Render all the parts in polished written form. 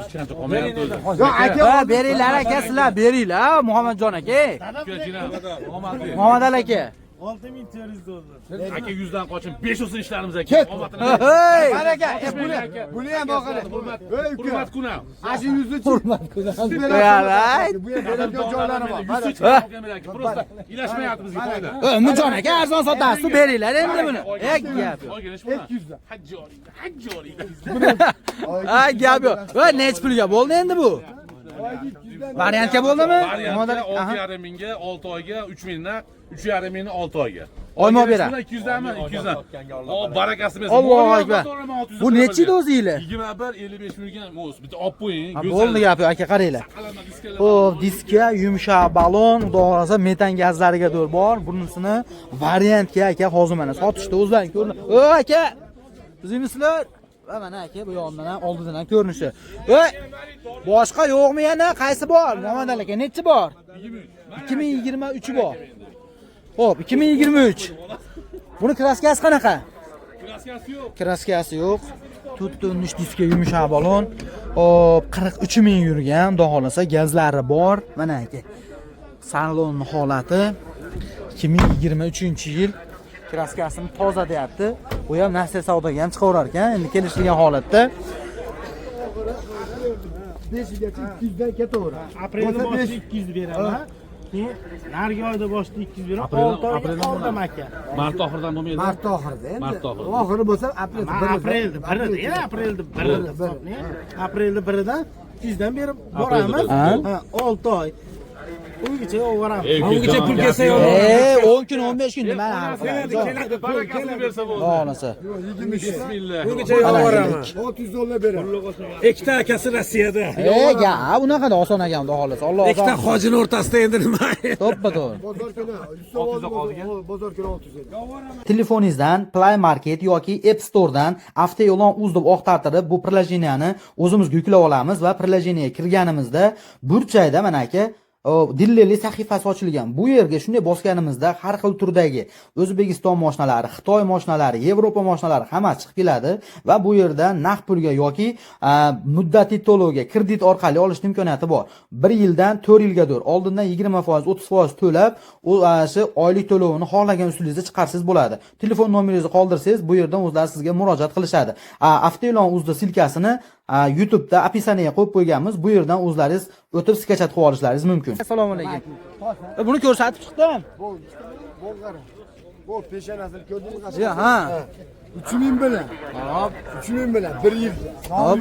Hech qancha qolmayapti o'zi. Yo'q, aka. Ha, beringlar aka, sizlar beringlar, Muhammadjon aka. Muhammad Ali aka. 6400 dollar. Aka 100 dan qochin 5 olsin ishlarimiz aka. Ket. Omadini Hey! Mana aka, buni, buni ham oxiri. Ey uka. Hurmat kunam. Ana shu yuzni Hurmat kunam. Bu ham beradigan joylari bor. Mana. Hurmat. Просто ilashmayapti bizga foyda. Umidjon aka arzon sotasiz, beringlar endi buni. E, gap yo'q. Olgin buni. 200 dan. Hajji oling, hajji oling. Ha, gap yo'q. Va nech pulga bo'ldi endi bu? Variantga bo'ldimi? Muhammad Ali, aha. 6,5 mingga, 6 oyga 3 ming naq, 3,5 mingni 6 oyga. Oymoq beradi. 200 danmi? 200 dan. O barakasi bersin. Allohu akbar. Bu nechi yil o'zi yili? 21 55 yurgan mo'z. Bitta olib qo'ying. Ha, bo'ldi gap yo'q aka, qaranglar. Xo'p, diska, yumshoq balon, xudo xohlasa metan gazlariga to'g'ri bor. Bunisini variantga aka hozir mana sotishda o'zlaring ko'rin. O aka, bizmisizlar? Va mana aka bu yondan ham oldidan ham ko'rinishi. Voy, boshqa yo'qmi yana? Qaysi bor? Muhammad Ali aka, nechi bor? 2023 bor. Xo'p, 2023. Buni kraskasi qanaqa? Kraskasi yo'q. Kraskasi yo'q. To'rtta nish diska, yumshoq balon. Hop, 43 ming yurgan, xudo xohlasa gazlari bor. Mana aka. Salon holati 2023-yil, kraskasini toza deyapti. Bu ham narsa savdoga ham chiqaverar ekan. Endi kelishilgan holatda. 5gacha 200 dan ketaveradi. Aprelda Bo'lsa boshida 200 beraman. Keyin narigi oyda boshida 200 beraman. Aprelda- 6 oyga aprelda oldim aka. Mart oxiridan bo'lmaydi. Mart oxirida endi. Mart oxirida. Oxiri bo'lsa aprel. Man aprelda birida, yana aprelda birida hisoblayman. Aprelda biridan 200 dan berib boramiz. Ha. Ha, 6 oy. Uygacha yuboramiz. Ungacha pul kelsa E, 10 kun, 15 kun nimani hal qiladi? Barakasini bersa bo'ldi. Xudo xohlasa. Bismillah. Bungacha yo'q. 600 dollar beradi. Ikkita akasi Rossiyada. E, ga, unaqa da oson ekan, xudo xohlasa. Alloh Ikkita oson. hojini o'rtasida endi nima? To'ppa to'g'ri. Bozor kuni 100 so'm, bozor kuni 600 edi. Telefoningizdan Play Market yoki App Store'dan Avtoyolon uz deb oqtartirib, bu приложение ni o'zimizga yuklab olamiz va приложение ga kirganimizda burchakda mana aka dillerlik sahifasi ochilgan. Bu yerga shunday bosganimizda har xil turdagi O'zbekiston mashinalari, Xitoy mashinalari, Yevropa mashinalari hammasi chiqib keladi va bu yerda naqd pulga yoki muddatli to'lovga kredit orqali olishni imkoniyati bor. 1 yildan 4 yilgadir oldindan 20%, 30% to'lab, u shu oylik to'lovini xohlagan usulingizda chiqarsangiz bo'ladi. Telefon nomeringizni qoldirsangiz, bu yerdan o'zlari sizga murojaat qilishadi. Avtoilon uzda ссылка sini YouTube'da описание ga qo'yib qo'yganmiz. Bu yerdan o'zlaringiz o'tib скачать qilib olishlaringiz mumkin. Assalomu alaykum. Buni ko'rsatib chiqdim. Bo'lg'ara. Bu peshonasini ko'rdingmi? Ya, ha. 3000 bilan. Hop. 3000 bilan 1 yil. Hop.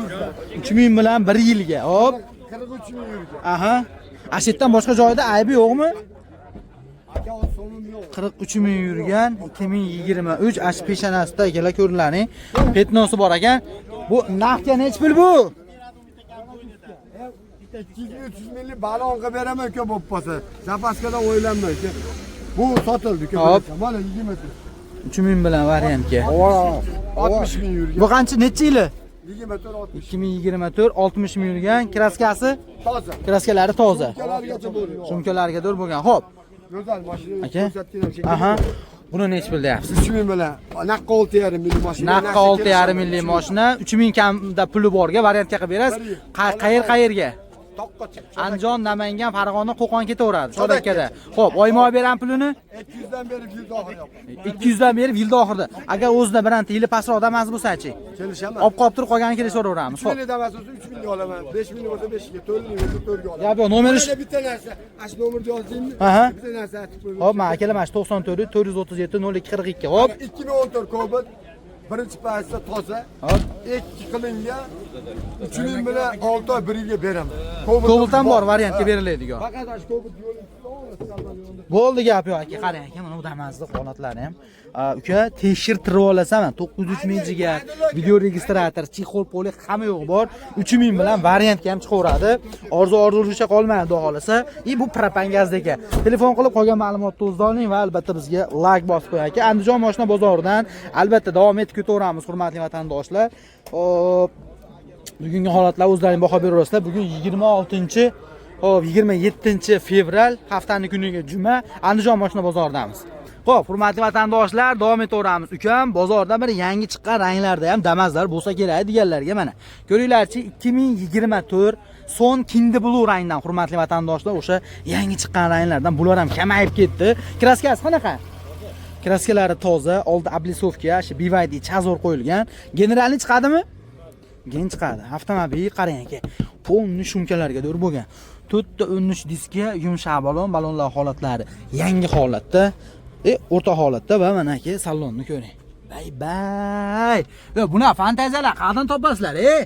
3000 bilan 1 yilga. Hop. 43 ming yurgan. Aha. Ashu yerdan boshqa joyda aybi yo'qmi? Aka, so'mim yo'q. 43 ming yurgan, 2023, ash peshonasida akalar ko'rilaring. Пятно si bor ekan. Bu naqdga nech pul bu? 200 ming, 300 minglik balon qilib beraman uka, bo'lib qolsa. Запаска dan o'ylanma uka. Bu sotildi uka. Hop. Mana 20. 3000 bilan variantga. 60 ming yurgan. Bu qancha, necha yili? 24 60. 2024, 60 ming yurgan, kraskasi? Toza. Kraskalari toza. Sumkalargacha bo'lgan. Sumkalarga to'g'ri bo'lgan. Xo'p. Go'zal mashina Aka. ko'rsatgan. Aha. Buni nechi pul deyapsiz? 3000 bilan naqqa 6,5 ming mashina. Naqqa 6,5 minglik mashina, 3000 kamda puli borga variantga qilib berasiz. Qayer qayerga? Toqqa. Andijon, Namangan, Farg'ona, Qo'qon ketaveradi. Chodakkada. Xo'p, oyma-oy beraman pulini? 200 dan berib yil oxiri yopaman. 200 dan berib yilda oxirida. Agar o'zida bironta yili pastroq Damas bo'lsa-chi? Kelishaman. Olib qolib turib qolganini kelishaveramiz. 3 Xo'p. minglik Damas bo'lsa 3 mingga olaman. 5 minglik bo'lsa 5 ga, 4 minglik bo'lsa 4 ga olaman. Gap yo'q, nomeri Mana bitta narsa, ana shu nomerni yozingmi? Aha. Bitta narsa aytib qo'ying. Hop, mana akalar, mana shu 94 437 02 42. Hop. 2014 Cobalt birinchi paytda toza. Hop. Ikki qilingan, 3000 bilan 6 oy, 1 yilga beraman. Cobalt ham bor variantga beriladigan. Faqat ana shu Cobalt yo'lini. Bo'ldi, gap yo'q aka, qarang aka, mana bu Damasni holatlari ham. Uka, tekshirtirib olasan, 903 ming jigar, video registrator, чехол poli hamma yo'q bor. 3000 bilan variantga ham chiqaveradi. Orzu orzulicha qolmaydi, xudo xohlasa. И bu propan gazda ekan. Telefon qilib qolgan ma'lumotni o'zida oling va albatta bizga like bosib qo'ying aka. Andijon mashina bozoridan albatta davom etib ketaveramiz, hurmatli vatandoshlar. Hop. Bugungi holatlar o'zlaring baho beraverasizlar. Bugun 26, hop, 27 fevral, haftani kuniga juma, Andijon mashina bozoridamiz. Xo'p, hurmatli vatandoshlar, davom etaveramiz. Ukam bozorda bir yangi chiqqan ranglarda ham Damazlar bo'lsa kerak deganlarga mana. Ko'ringlarchi, 2024 son Kindi Blue rangdan, hurmatli vatandoshlar, o'sha yangi chiqqan ranglardan bular ham kamayib ketdi. Краска si qanaqa? Краска lari toza, oldi облицовка, shu BYD chazor qo'yilgan. Generalni chiqadimi? Gen chiqadi. Avtomobil qarang aka, полный шумка larga to'g'ri bo'lgan. To'rtta 13 diska, yumshoq balon, balonlar holatlari yangi holatda, o'rta holatda va mana aka salonni ko'ring. Bay bay. Yo, bunaqa fantaziyalar qayerdan topasizlar, ey?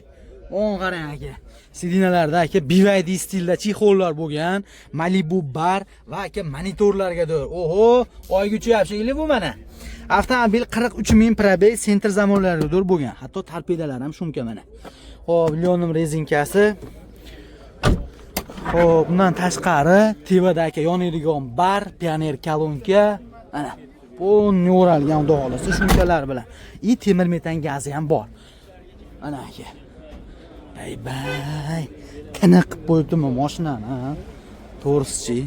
O'n qarang aka. Сиденья larda aka BYD stilda чехол lar bo'lgan, Malibu bar va aka monitorlarga to'g'ri. Oho, oyga uchyapti shekilli bu mana. Avtomobil 43 ming пробег, центр замок larga to'g'ri bo'lgan. Hatto torpedalar ham шумка mana. Xo'p, Lyonim резинка si. Xo'p, bundan tashqari tevada aka yonadigan bar, pioner kolonka, mana полный o'ralgan, xudo xohlasa, шумка lar bilan. И temir metan gazi ham bor. Mana aka. Bay bay. Tiniq qilib qo'yibdimi mashinani, ha? To'g'risichi.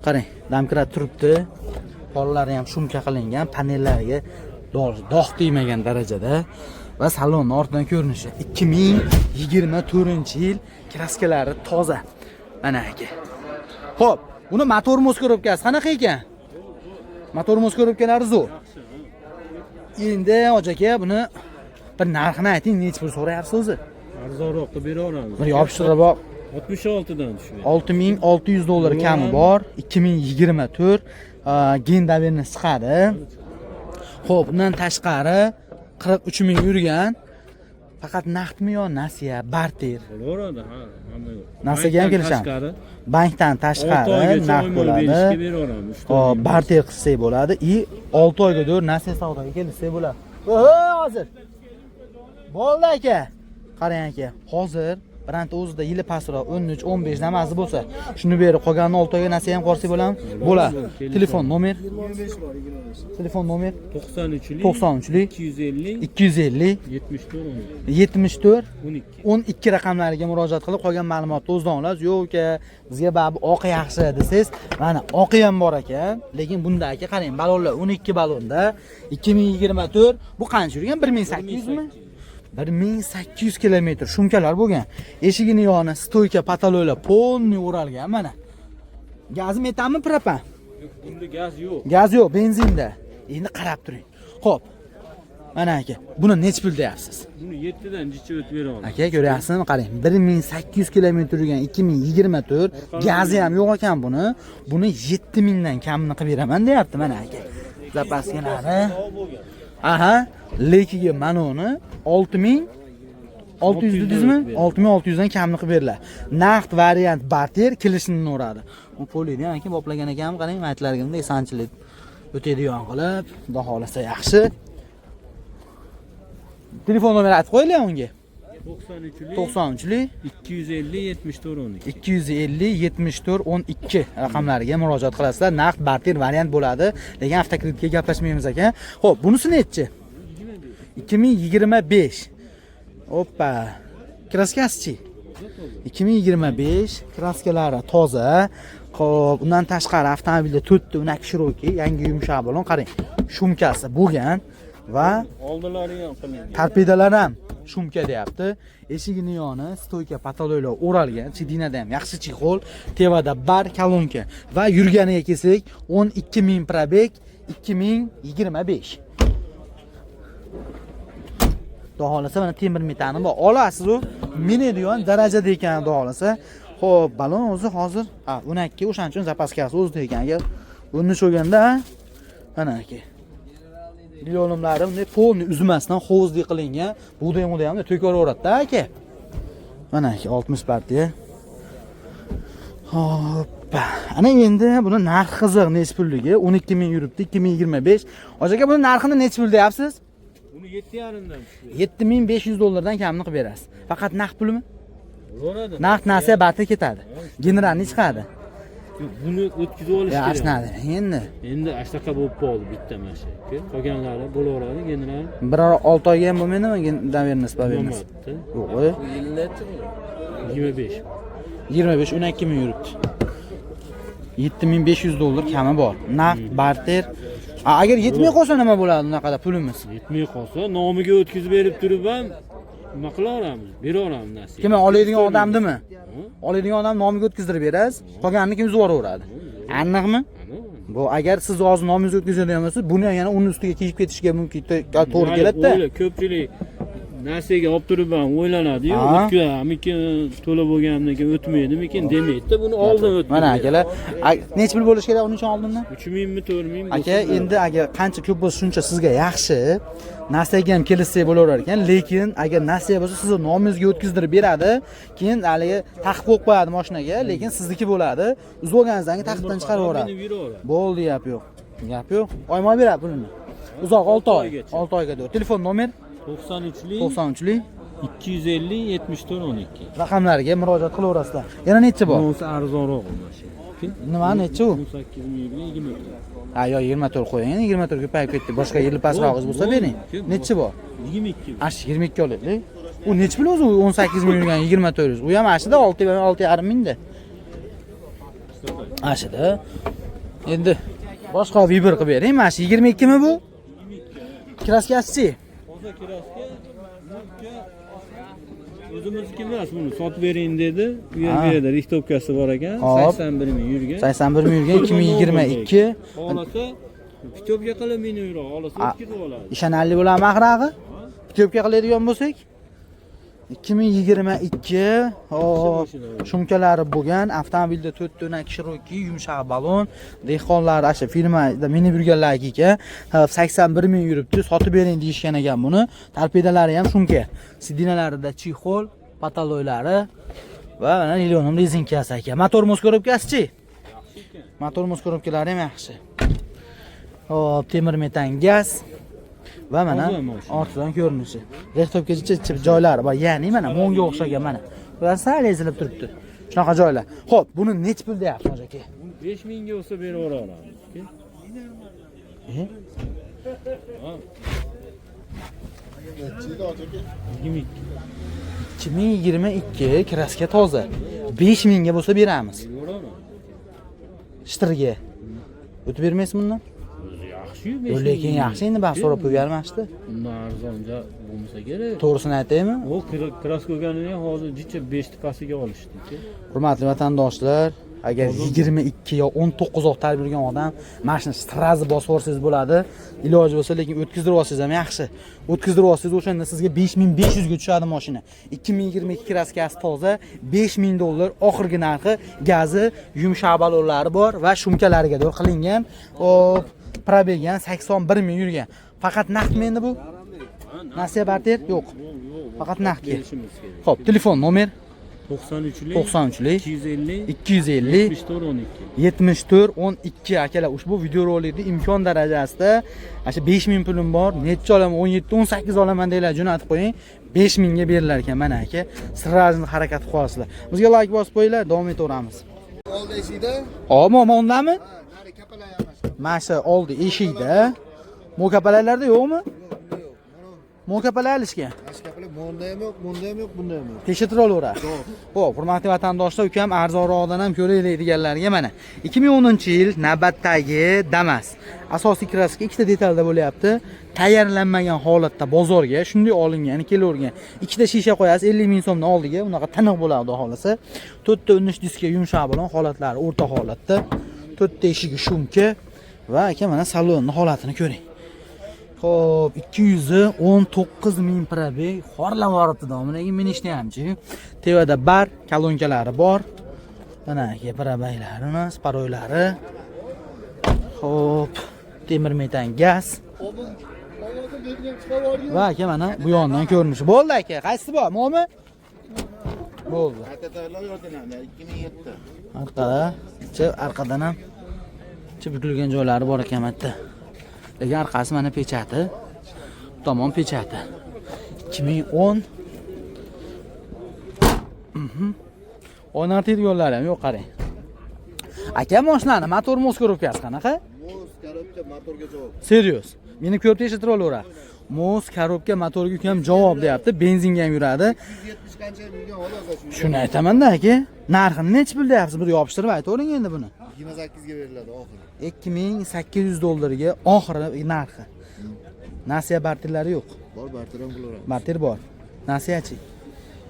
Qarang, домкрат turibdi. Pollari ham шумка qilingan, panellariga dog' tegmagan darajada va salonni ortidan ko'rinishi 2024-yil, краска lari toza. Mana aka. Xo'p, buni motor коробка si qanaqa ekan? Motor коробка lari zo'r. Endi hoji aka, buni bir narxini ayting, nechi pul so'rayapsiz o'zi? Arzonroq qilib beraveramiz. Bir yopishtirib 66 dan tushib. 6600 dollar kami bor. 2024, gen доверенность chiqadi. Xo'p, undan tashqari 43 ming yurgan. Faqat naqdmi yo nasiya, barter? Bo'laveradi, ha, hamma yo'q. Nasiyaga ham Bankdan kelishamiz. tashqari, Bankdan 6 tashqari oygacha naqd oymay bo'ladi. berishga beraveramiz. Uch Hop, to'rt barter qilsak bo'ladi и 6 oyga to'g'ri nasiya savdoga kelishsak bo'ladi. Oho, hozir. Bo'ldi aka. Qarang aka, hozir bironta o'zida yili pastroq 13, 15 namasi bo'lsa, shuni berib qolganini 6 oyga nasiya ham qolsak bo'ladimi? Bo'ladi. Telefon nomer? Telefon nomer 93lik 93lik 250 250 74 12. 74 12. 12 raqamlariga murojaat qilib, qolgan ma'lumotni o'zidan olasiz. Yo'q aka, bizga baribir oqi yaxshi desangiz, mana oqi ham bor ekan, lekin bunda aka qarang, balonlar 12 balonda 2024, bu qancha yurgan? 1800 mi? 1800 kilometr, шумка lar bo'lgan. Eshigini yoni стойка, потолок lar полный o'ralgan mana. Gazi metanmi, propan? Bunda gaz yo'q. Gaz yo'q, benzinda. Endi qarab turing. Xo'p. Mana aka, buni nechi pul deyapsiz? Buni 7 dan jicha o'tib beraveramiz. Aka, ko'ryapsizmi? Qarang, 1800 kilometr yurgan 2024, gazi ham yo'q ekan buni. Buni 7000 dan kamini qilib beraman deyapti mana aka. Запаска lari. Aha, lekiga mana uni 6600 dedingizmi? 6600 dan kamini qilib beriladi. Naqd variant, barter kelishini uradi. U polini ham aka boplagan ekan, qarang, maytlarga bunday sanchilib o'tadigan qilib, xudo xohlasa yaxshi. Telefon nomeri aytib qo'yinglar unga. 93lik 93lik 250 74 12. 250 74 12 raqamlariga murojaat qilasizlar. Naqd, barter variant bo'ladi. Lekin avtokreditga gaplashmaymiz ekan. Xo'p, bunisi nechi? 2025. Oppa. Краска sichi? 2025, краска lari toza. Xo'p, undan tashqari avtomobilda to'rtta 12 широкий, yangi yumshoq balon, qarang. Шумка si bo'lgan va Oldilari ham qilingan. Torpedalar ham шумка deyapti. Eshigini yoni стойка, потолок lar o'ralgan, сиденья da ham yaxshi чехол, tevada bar, kolonka va yurganiga kelsak 12 ming пробег, 2025. Xudo xohlasa mana temir metani bor. Olasiz, u minadigan darajada ekan, xudo xohlasa. Xo'p, balon o'zi hozir, ha, 12, o'shaning uchun запаска si o'zida ekan. Agar uni cho'ganda, mana aka. Yo'limlari bunday полный uzmasdan hovuzli qilingan. Bug'doy mug'doy ham to'kiraveradi-da aka. Mana aka 60 partiya. Hoppa. Ana endi buni narxi qiziq, nechi pulligi? 12 ming yuribdi, 2025. Hoji aka, buni narxini nechi pul deyapsiz? Buni 7,5 dan tushdi. 7500 dollardan kamini qilib berasiz. Faqat naqd pulmi? Bo'laveradi. Naqd, nasiya, barter ketadi. Generalniy chiqadi. Yo'q, buni o'tkazib olish Ya, kerak. ashnadi. Endi Endi shunaqa bo'lib qoldi bitta mana shu. Qolganlari bo'laveradi general. Biror 6 oyga ham bo'lmaydimi? Доверенность, поверенность. Bo'lmadi. Yo'q. 25. 25, 12 ming yuribdi. 7500 dollar kami bor. Naqd, barter. Agar yetmay qolsa nima bo'ladi unaqada pulimiz? Yetmay qolsa, nomiga o'tkazib berib turib ham nima qila olamiz? Bera olamiz nasiya. Kim oladigan odamdimi? Oladigan odam nomiga o'tkazdirib berasiz, qolganini kim yuboraveradi. Aniqmi? Bu agar siz hozir nomingizga o'tkazadigan bo'lsangiz, buni yana uni ustiga kiyib ketishiga mumkin, to'g'ri keladi-da. O'yla, ko'pchilik nasiyaga olib turib ham o'ylanadi-yu, o'tkazamikin, to'lab bo'lganimdan keyin o'tmaydimikin demaydi-da, buni oldin o'tkazib. Mana akalar, necha pul bo'lishi kerak uning uchun oldindan? 3 mingmi, 4 mingmi? Aka, endi agar qancha ko'p bo'lsa shuncha sizga yaxshi. Nasiyaga ham kelishsak bo'laverar ekan, lekin agar nasiya bo'lsa sizni nomingizga o'tkazdirib beradi, keyin haligi taqib qo'yib qo'yadi mashinaga, lekin sizniki bo'ladi. Uzib olganingizdan keyin taqibdan chiqarib yuboradi. Yuraveradi. Bo'ldi, gap yo'q. Gap yo'q. Oyma beradi pulini. Uzoq 6 oy. Oygacha. 6 oyga to'g'ri. Telefon nomer 93lik 93lik 250 74 12. raqamlariga murojaat qilaverasizlar. Yana necha bor? Bunisi arzonroq mashina. Nima necha u? 18 ming 24. Ha, yo 24 qo'ying, 24 ko'payib ketdi. Boshqa yil pastrog'ingiz bo'lsa bering. Necha bor? 22. Ash 22 olaylik. U necha pul o'zi 18 ming yurgan 2400. U ham ashida 6 6,5 mingda. Ashida. Endi boshqa выбор qilib bering. Mana shu 22 mi bu? Краска sichi? Toza краска, mulka o'zimizniki emas, buni sotib bering dedi. U yerda bu yerda рихтовка si bor ekan. Hop. 81 ming yurgan. 81 ming yurgan 2022. Xohlasa путёвка qilib meni yuradi, xohlasa o'tkazib oladi. Ishonarli bo'ladimi axrag'i? Путёвка qiladigan bo'lsak 2022, hop, шумка lari bo'lgan avtomobilda 4 to'nak широкий yumshoq balon, dehqonlar asha firmada minib yurganlar ekan, 81 ming yuribdi, sotib bering deyishgan ekan buni. Torpedalari ham шумка, сиденья larida чехол, потолок lari va mana линолеум rezinkasi ekan. Motor mos коробка sichi? Motor mos коробка lari ham yaxshi. Hop, temir metan gaz va mana Toza mashina. ortidan ko'rinishi. Рихтовка gacha joylari bor, ya'ni mana monga o'xshagan mana. Bular sal ezilib turibdi. Shunaqa joylar. Xo'p, buni necha pul deyapsiz, hoji aka? 5 mingga bo'lsa berib yuboramiz. E? Ha. 22. 2022 краска toza. 5000 ga bo'lsa beramiz. Yuboraman. Shtirga. O'tib bermaysizmi bundan? O'zi yaxshi-yu. Yo'q, lekin yaxshi endi ba'zi so'rab qo'yganmashdi. Undan arzonja bo'lmasa kerak. To'g'risini aytaymi? U краска olganini ham hozir jicha 5 pastiga olishdi. Hurmatli vatandoshlar, agar 22 yo 19 oqtarib yurgan odam mana shuni сразу bosib yuborsangiz bo'ladi. Iloji bo'lsa, lekin o'tkazdirib olsangiz ham yaxshi. O'tkazdirib olsangiz o'shanda sizga 5500 ga tushadi mashina. 2022 краска si toza, 5000 dollar oxirgi narxi, gazi, yumshoq balonlari bor va шумка lariga to'g'ri qilingan. Hop, пробег gan 81 ming yurgan. Faqat naqdmi endi bu? Nasiya barter yo'q. Faqat naqdga. Berishimiz kerak. Xo'p, telefon nomer 93lik 93lik 250 250 74 12. 74 12. Akalar, ushbu videorolikni imkon darajasida ana shu 5000 pulim bor, necha olaman, 17 18 olaman deganlar jo'natib qo'ying. 5000 ga berilar ekan mana aka. Сразу harakat qilib qolasizlar. Bizga layk bosib qo'yinglar, davom etaveramiz. Oldi eshikda. Hop, undami? Nari kapalak almashgan. Mana shu oldi eshikda. Mo'kapalaklarda yo'qmi? Mo'kapalak alishgan. Mana shu kapalak monda ham yo'q, bunda ham yo'q, bunda ham yo'q. Tekshirtirib olaveradi. Xo'p, hurmatli vatandoshlar, ukam arzonroqdan ham ko'raylik deganlarga mana 2010-yil navbatdagi Damas. Asosiy краска ikkita detalda bo'lyapti. Tayyorlanmagan holatda bozorga shunday olingan, kelavergan. Ikkita shisha qo'yasiz 50 ming so'mdan oldiga, unaqa tiniq bo'ladi xudo xohlasa. To'rtta unish diska yumshoq bo'lgan, holatlari o'rta holatda. To'rtta eshigi шумка va aka mana salonni holatini ko'ring. Xo'p, 219 ming пробег xorlab yoribdi domlaga minishni hamchi. Tevada bar, kolonkalari bor. Mana aka пробег lari, sparoylari. Xo'p, temir metan gaz. Va aka mana bu yondan ko'rinishi. Bo'ldi aka, qaysi bor? Mo'mi? Bo'ldi. Orqada, orqadan ham ichi bukilgan joylari bor ekan bu yerda. Lekin orqasi mana печать i. Bu tomon печать i. 2010. O'ynatadiganlari ham yo'q, qarang. Aka, mashinani motor mos коробка si qanaqa? Mos коробка motorga javob. Serios. Meni ko'rib tekshirtirib olaveradi. Mos korobka motorga ukam javob deyapti. Benzinga ham yuradi. 170 qancha yurgan xolos. Shuni aytaman-da aka. Narxini nechi pul deyapsiz? Bir yopishtirib aytavering endi buni. 28 ga beriladi oxiri. 2800 dollarga oxiri narxi. Nasiya barterlari yo'q. Bor, barter ham qilaveramiz. Barter bor. Nasiyachi?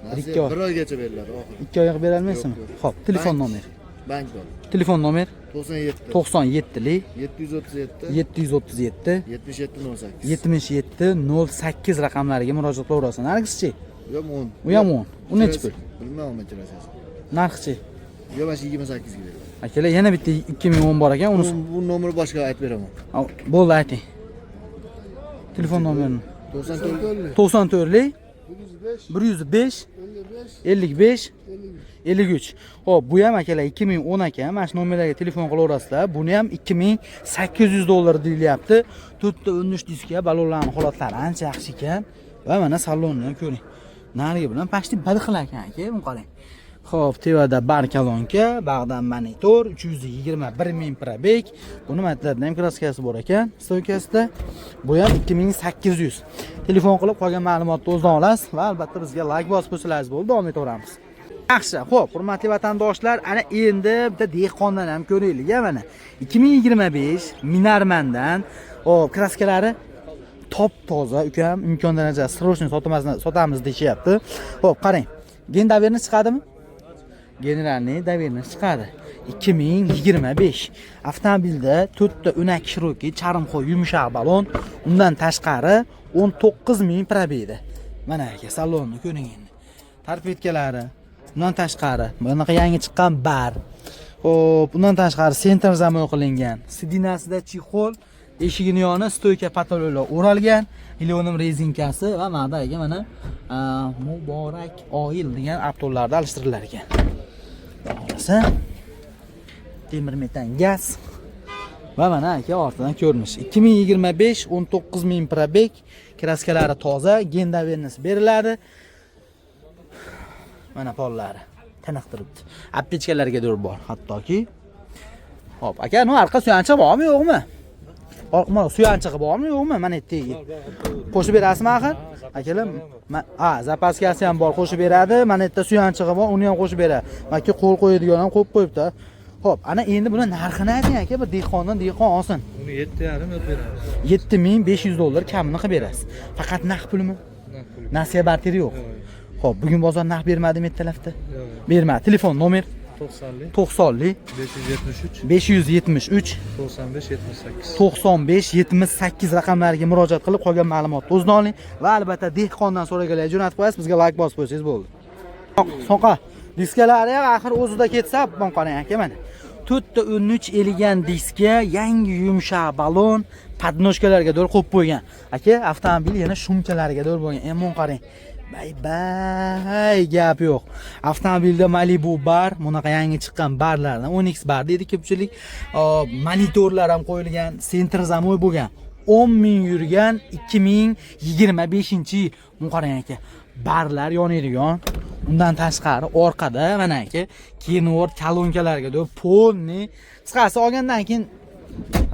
Nasiya ikki oy. bir oygacha beriladi oxiri. 2 oyga bera olmaysizmi? Yo'q, yo'q. Xo'p, telefon nomer. Bank bor. Telefon nomer 97 97lik 737 737 77 08. 77 08 raqamlariga murojaat qilaverasiz. Narxchi? Bu ham 10. U ham 10. U nechi pul? Bilmayman ijrosiyasi. Narxchi? Yo, mana shu 28 ga beriladi. Akalar, yana bitta 2010 bor ekan, unisi Bu nomeri boshqa aytib beraman. Bo'ldi, ayting. Telefon nomerini. 94 94lik 105 55 53. Xo'p, bu ham akalar 2010 ekan. Mana shu nomerlarga telefon qilaverasizlar. Buni ham 2800 dollar deyilyapti. To'rtta 13 diska, balonlarning holatlari ancha yaxshi ekan. Va mana salonni ham ko'ring. Narigi bilan почти bir xil ekan aka, buni qarang. Xo'p, tevada bar kolonka, bag'dan monitor, 321 ming пробег. Buni matlardan ham kraskasi bor ekan, stoykasida. Bu ham 2800. Telefon qilib qolgan ma'lumotni o'zidan olasiz va albatta bizga like bosib qo'ysangiz bo'ldi, davom etaveramiz. Yaxshi, xo'p, hurmatli vatandoshlar, ana endi bitta dehqondan ham ko'raylik, a mana. 2025 Minarmandan, xo'p, kraskalari top toza ukam, imkon darajasi срочно sotamiz deyishyapti. Xo'p, qarang. Gen доверенность chiqadimi? Генеральный доверенность chiqadi. 2025 avtomobilda to'rtta o'nak широкий charmxo'y yumshoq balon, undan tashqari 19 ming пробег da. Mana aka, salonni ko'ring endi. Torpedkalari, undan tashqari bunaqa yangi chiqqan bar. Xo'p, undan tashqari центр замок qilingan. Сиденья sida чехол, eshigini yoni стойка потолок lar o'ralgan, ilonim rezinkasi va mana aka mana Muborak Oil degan avtolarda alishtirilar ekan. Xohlasa temir metan gaz va mana aka ortidan ko'rinish. 2025 19 ming пробег, kraskalari toza, ген доверенность beriladi. Mana pollari tiniq turibdi. Aptechkalarga dur bor hattoki. Xo'p, aka, nu arqa suyanchiq bormi, yo'qmi? Orqa suyanchig'i bormi, yo'qmi? Mana tegi. Qo'shib berasizmi axir? Akalar, ha, zapaskasi ham bor, qo'shib beradi. Mana yerda suyanchig'i bor, uni ham qo'shib beradi. Mana qo'l qo'yadigan ham qo'yib qo'yibdi. Xo'p, ana endi buni narxini ayting aka, bir dehqondan dehqon olsin. Uni 7,5 deb beramiz. 7500 dollar kamini qilib berasiz. Faqat naqd pulmi? Nasiya barteri yo'q. Xo'p, bugun bozor naqd bermadimi ertalabda? Bermadi. Telefon nomer 90lik 90lik 573 573 95 78. 95 78 raqamlariga murojaat qilib qolgan ma'lumotni o'zidan oling va albatta dehqondan so'raganlar jo'natib qo'yasiz, bizga like bosib qo'ysangiz bo'ldi. Soqa diskalari ham axir o'zida ketsa, buni qarang aka mana. To'rtta 13 eligan diska, yangi yumshoq balon, подножка larga do'l qo'yib qo'ygan. Aka, avtomobil yana shumkalarga do'l bo'lgan. Endi buni qarang. Bay bay, gap yo'q. Avtomobilda Malibu bar, bunaqa yangi chiqqan barlardan 10X bar deydi ko'pchilik. Monitorlar ham qo'yilgan, центр замок bo'lgan. 10 ming yurgan 2025-yil. Buni qarang aka, barlar yonadigan. Undan tashqari orqada mana aka Kenworth kolonkalarga deb полный, qisqasi olgandan keyin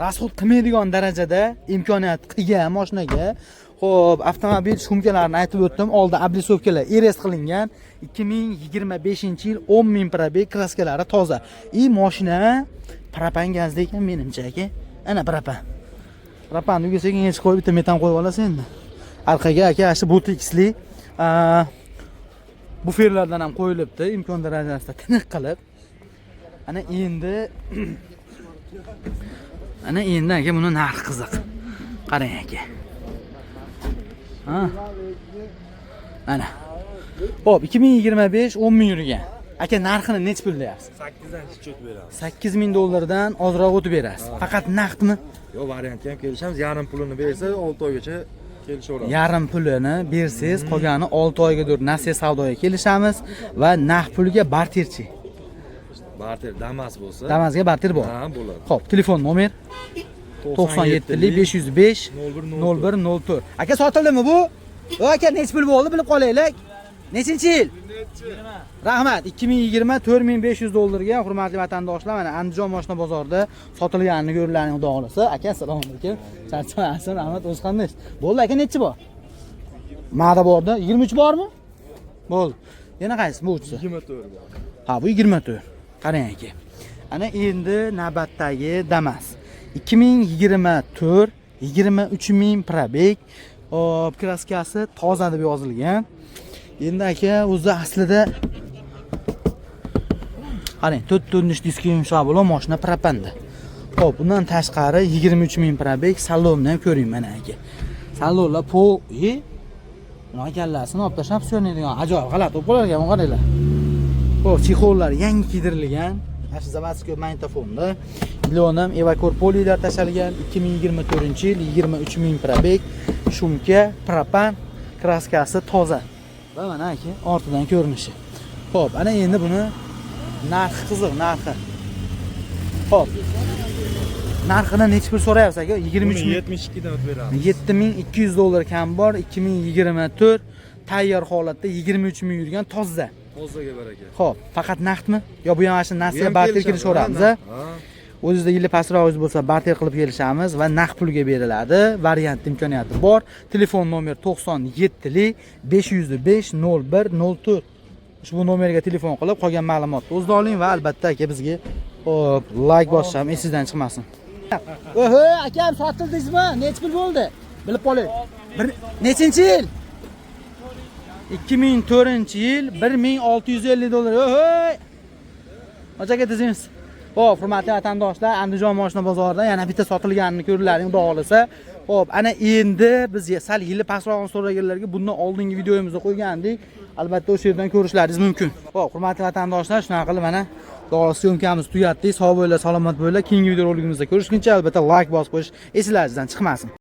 расход qilmaydigan darajada imkoniyat qilgan mashinaga. Xo'p, avtomobil shumkalarini aytib o'tdim. Oldin облицовка lar RS qilingan. 2025-yil 10 ming пробег, kraskalari toza. И mashina propan gazda ekan menimcha aka. Ana propan. Propanni uyga sekin yechib qo'yib bitta metan qo'yib olasiz endi. Orqaga aka shu butixli buferlardan ham qo'yilibdi imkon darajasida tiniq qilib. Ana endi aka buni narxi qiziq. Qarang aka. Ha. Ana. Xo'p, 2025 10 ming yurgan. Aka, narxini nechi pul deyapsiz? 8dan chiqib beramiz. 8000 dollardan ozroq o'tib berasiz. Faqat naqdmi? Yo'q, variantga ham kelishamiz. Yarim pulini bersa, 6 oygacha kelishaveramiz. Yarim pulini bersangiz, qolgani 6 oyga nasiya savdoga kelishamiz va naqd pulga barterchi. Barter Damas bo'lsa. Damazga barter bor. Ha, bo'ladi. Xo'p, telefon nomer 97 505 01 01 04. Aka, sotildimi bu? O aka, nechi pul bo'ldi bilib qolaylik. Nechinchi yil? Rahmat. 2020 4500 dollarga, hurmatli vatandoshlar, mana Andijon mashina bozorida sotilganini ko'rilaring, xudo xolasa. Aka, assalomu alaykum. Charchamayapsiz, rahmat. O'zi qandaysiz? Bo'ldi aka, nechi bor? Ma'da borda 23 bormi? Bo'ldi. Yana qaysi bu uchsa? 24 bor. Ha, bu 24. Qarang aka. Ana endi navbatdagi Damas. 2024 23 000 пробег. Hop, краска si toza deb yozilgan. Endi aka, o'zi aslida qarang, to'rt to'rtnish diski yumshoq bo'lib, mashina propanda. Xo'p, bundan tashqari 23 ming пробег, salonni ham ko'ring mana aka. Salonlar pol, e, bunaqa kallasini olib tashlab so'naydigan ajoyib g'alati bo'lib qolar ekan, qaranglar. Xo'p, чехол lar yangi kiydirilgan. Mana shu заводской magnitofonda. Ilon ham evakor polilar tashalgan. 2024-yil 23 ming пробег, шумка, propan, краска si toza. Va mana aka, ortidan ko'rinishi. Xo'p, ana endi buni narxi qiziq, narxi. Xo'p. Narxini nechi pul so'rayapsiz aka? 23 ming. 72 dan o'tib beramiz. 7200 dollar kam bor, 2024, tayyor holatda, 23 ming yurgan, toza. Tozaga baraka. Xo'p, faqat naqdmi? Yo bu ham mana shu narsaga Bu ham barter kelishadi, kelishaveramiz, a? Ha. O'zingizda yili pastrog'ingiz bo'lsa, barter qilib kelishamiz va naqd pulga beriladi. Variant imkoniyati bor. Telefon nomer 97 505 01 04. Ushbu nomerga telefon qilib, qolgan ma'lumotni o'zida oling va albatta aka bizga, hop, like bosish ham esingizdan chiqmasin. Oho, akam, sotildingizmi? Nechi pul bo'ldi? Bilib qoling. Bir nechinchi yil? 2004-yil 1650 dollar. Oho! Hoji aka, tizimiz. Xo'p, hurmatli vatandoshlar, Andijon mashina bozorida yana bitta sotilganini ko'rilaring, xudo xolasa. Xo'p, ana endi biz sal yili pastrog'ini so'raganlarga bundan oldingi videomizda qo'ygandik. Albatta o'sha yerdan ko'rishlaringiz mumkin. Xo'p, hurmatli vatandoshlar, shunaqa qilib mana xudo съёмка mizni tugatdik. Sog' bo'linglar, salomat bo'linglar. Keyingi videorolikimizda ko'rishguncha albatta like bosib qo'yish esingizdan chiqmasin.